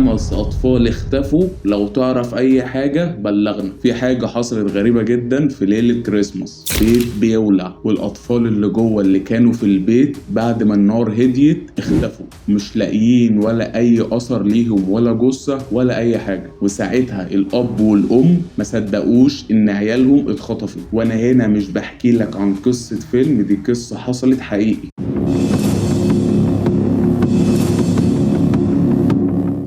5 أطفال اختفوا، لو تعرف أي حاجة بلغنا. في حاجة حصلت غريبة جدا في ليلة كريسماس، بيت بيولع والأطفال اللي جوه اللي كانوا في البيت بعد ما النار هديت اختفوا، مش لاقيين ولا أي أثر ليهم ولا جثة ولا أي حاجة. وساعتها الأب والأم ما صدقوش إن عيالهم اتخطفت. وأنا هنا مش بحكي لك عن قصة فيلم، دي قصة حصلت حقيقي.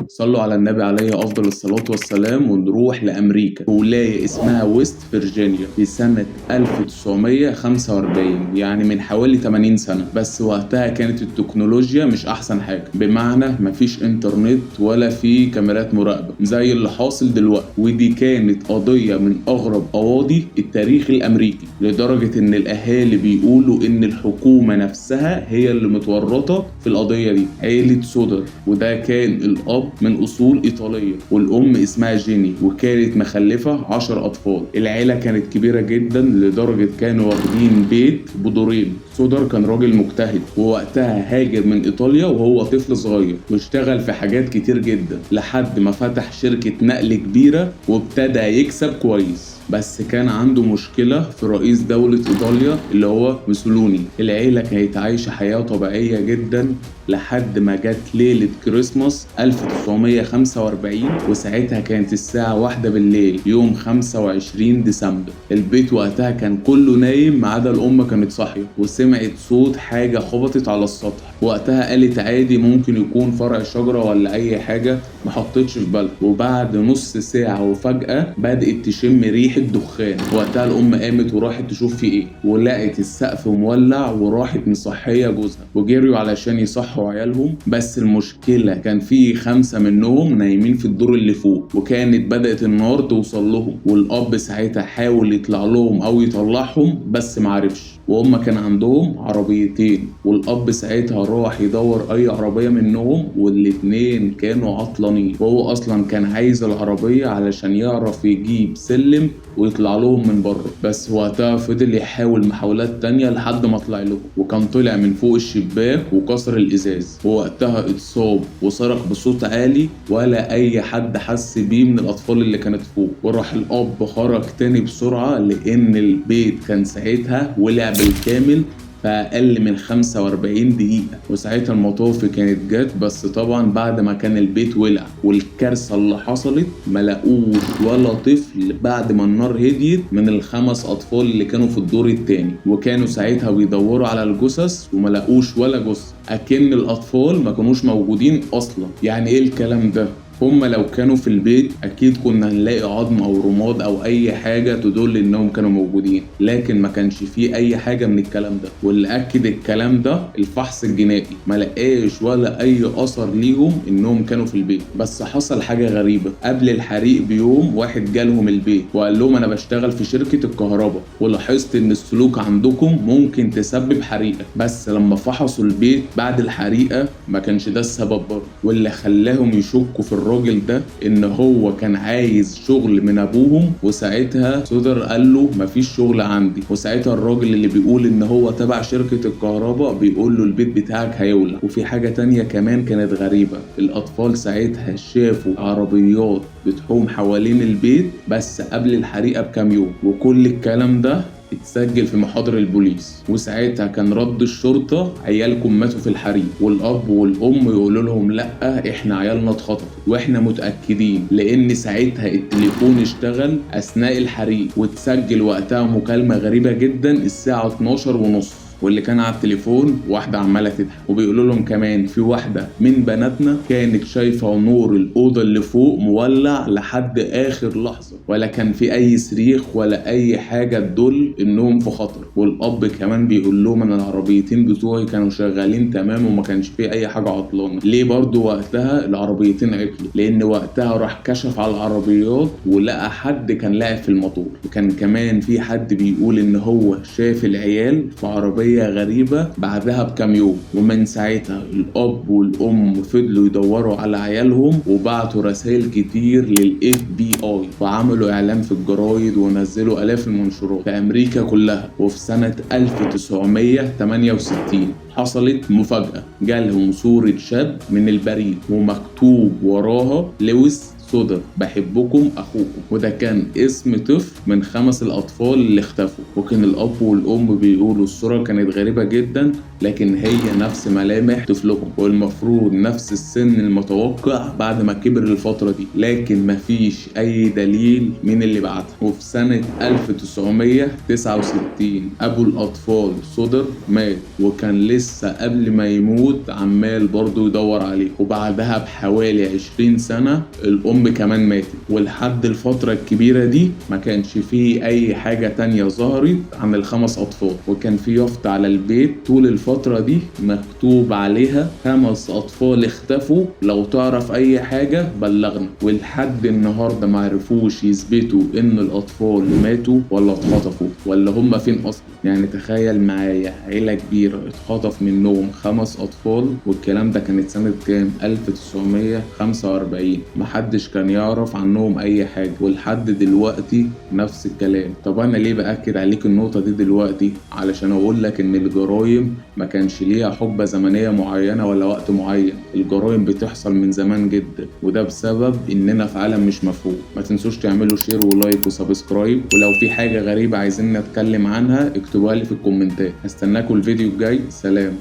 صلوا على النبي عليه أفضل الصلاة والسلام. ونروح لأمريكا، ولاية اسمها ويست فيرجينيا، في سنة 1945، يعني من حوالي 80 سنة. بس وقتها كانت التكنولوجيا مش أحسن حاجة، بمعنى مفيش إنترنت ولا في كاميرات مراقبة زي اللي حاصل دلوقتي. ودي كانت قضية من أغرب قواضي التاريخ الأمريكي، لدرجة إن الأهالي بيقولوا إن الحكومة نفسها هي اللي متورطة في القضية دي. عيلة سودر، وده كان الأب من أصول إيطالية والأم اسمها جيني، وكانت مخلفة 10 أطفال. العيلة كانت كبيرة جدا لدرجة كانوا واخدين بيت بدورين. سودر كان راجل مجتهد، ووقتها هاجر من إيطاليا وهو طفل صغير، واشتغل في حاجات كتير جدا لحد ما فتح شركة نقل كبيرة وابتدى يكسب كويس. بس كان عنده مشكلة في رئيس دولة إيطاليا اللي هو موسوليني. العيلة كانت عايشة حياة طبيعية جدا لحد ما جت ليلة كريسماس 1945، وساعتها كانت الساعة 1 بالليل يوم 25 ديسمبر. البيت وقتها كان كله نايم ما عدا الأم كانت صاحية، وسمعت صوت حاجة خبطت على السطح. وقتها قالت عادي ممكن يكون فرع شجرة ولا أي حاجة، ما حطيتش في بالها. وبعد نص ساعة وفجأة بدأت تشم ريحة دخان. وقتها الأم قامت وراحت تشوف في إيه، ولقت السقف مولع، وراحت مصحية جوزها وجريوا علشان يصحوا عيالهم. بس المشكلة كان في 5 منهم نايمين في الدور اللي فوق، وكانت بدأت النار توصل لهم. والأب ساعتها حاول يطلع لهم أو يطلعهم بس معرفش، وهم كان عندهم عربيتين، والأب ساعتها راح يدور أي عربية منهم، والاتنين كانوا عطلانين. وهو أصلا كان عايز العربية علشان يعرف يجيب سلم ويطلع لهم من بره، بس وقتها فضل يحاول محاولات تانية لحد ما طلع لهم، وكان طلع من فوق الشباك وكسر الإزاز. ووقتها اتصاب وصرخ بصوت عالي ولا أي حد حس بيه من الأطفال اللي كانت فوق. وراح الأب خرج تاني بسرعة لأن البيت كان ساعتها ولع بالكامل في أقل من 45 دقيقة. وساعتها المطافي كانت جت، بس طبعا بعد ما كان البيت ولع. والكارثة اللي حصلت ما لقوش ولا طفل بعد ما النار هديت من ال5 أطفال اللي كانوا في الدور التاني، وكانوا ساعتها بيدوروا على الجثث وما لقوش ولا جثة، أكن الأطفال ما كانوش موجودين أصلا. يعني إيه الكلام ده؟ هما لو كانوا في البيت اكيد كنا هنلاقي عظم او رماد او اي حاجة تدل انهم كانوا موجودين، لكن ما كانش فيه اي حاجة من الكلام ده. واللي اكد الكلام ده الفحص الجنائي، ما لقاش ولا اي اثر ليهم انهم كانوا في البيت. بس حصل حاجة غريبة، قبل الحريق بيوم واحد جالهم البيت وقال لهم انا بشتغل في شركة الكهرباء، ولاحظت ان السلوك عندكم ممكن تسبب حريقة. بس لما فحصوا البيت بعد الحريقة ما كانش ده السبب برضه. واللي خلاهم يشكوا في الراجل ده ان هو كان عايز شغل من ابوهم، وساعتها سودر قال له مفيش شغل عندي. وساعتها الراجل اللي بيقول ان هو تبع شركة الكهرباء بيقول له البيت بتاعك هيولع. وفي حاجة تانية كمان كانت غريبة، الاطفال ساعتها شافوا عربيات بتحوم حوالين البيت بس قبل الحريقة بكام يوم، وكل الكلام ده اتسجل في محاضر البوليس. وساعتها كان رد الشرطة عيالكم ماتوا في الحريق، والأب والأم يقولوا لهم لأ احنا عيالنا اتخطفوا واحنا متأكدين، لأن ساعتها التليفون اشتغل أثناء الحريق، واتسجل وقتها مكالمة غريبة جدا الساعة 12:30، واللي كان على التليفون واحدة عمالة تضحك، وبيقولوا لهم كمان في واحدة من بناتنا كانت شايفة نور الأوضة اللي فوق مولع لحد آخر لحظة، ولا كان في أي صريخ ولا أي حاجة تدل إنهم في خطر. والأب كمان بيقول لهم إن العربيتين بتوعي كانوا شغالين تمام وما كانش في أي حاجة عطلانة. ليه برضو وقتها العربيتين عطلوا؟ لأن وقتها راح كشف على العربيات ولقى حد كان لاعب في الموتور، وكان كمان في حد بيقول إن هو شاف العيال في عربية عربية غريبة بعدها بكام يوم. ومن ساعتها الأب والأم فضلوا يدوروا على عيالهم، وبعتوا رسائل كتير لل FBI، وعملوا إعلان في الجرايد ونزلوا آلاف المنشورات في أمريكا كلها. وفي سنة 1968 حصلت مفاجأة، جالهم صورة شاب من البريد ومكتوب وراها لويس سودر بحبكم اخوكم، وده كان اسم طفل من 5 الاطفال اللي اختفوا. وكان الاب والام بيقولوا الصورة كانت غريبة جدا، لكن هي نفس ملامح طفلهم والمفروض نفس السن المتوقع بعد ما كبر الفترة دي، لكن مفيش اي دليل مين اللي بعتها. وفي سنة 1969 ابو الاطفال سودر مات، وكان لسه قبل ما يموت عمال برضه يدور عليه. وبعدها بحوالي 20 سنة الام كمان ماتت، ولحد الفترة الكبيرة دي ما كانش فيه اي حاجة تانية ظهرت عن ال5 اطفال. وكان في يافطة على البيت طول الفترة دي مكتوب عليها 5 اطفال اختفوا، لو تعرف اي حاجة بلغنا. ولحد النهاردة ما عرفوش يثبتوا ان الاطفال ماتوا ولا اتخطفوا ولا هم فين اصلا. يعني تخيل معايا عيلة كبيرة اتخطف منهم 5 اطفال، والكلام ده كانت سنة كام؟ 1945، محدش كان يعرف عنهم اي حاجة، ولحد دلوقتي نفس الكلام. طب انا ليه بأكد عليك النقطة دي دلوقتي؟ علشان اقول لك ان الجرايم ما كانش ليها حقبة زمنية معينة ولا وقت معين، الجرايم بتحصل من زمان جدا، وده بسبب اننا في عالم مش مفهوم. ما تنسوش تعملوا share و like و subscribe، ولو في حاجة غريبة عايزين نتكلم عنها اكتبوها لي في الكومنتات. هستناكم الفيديو الجاي، سلام.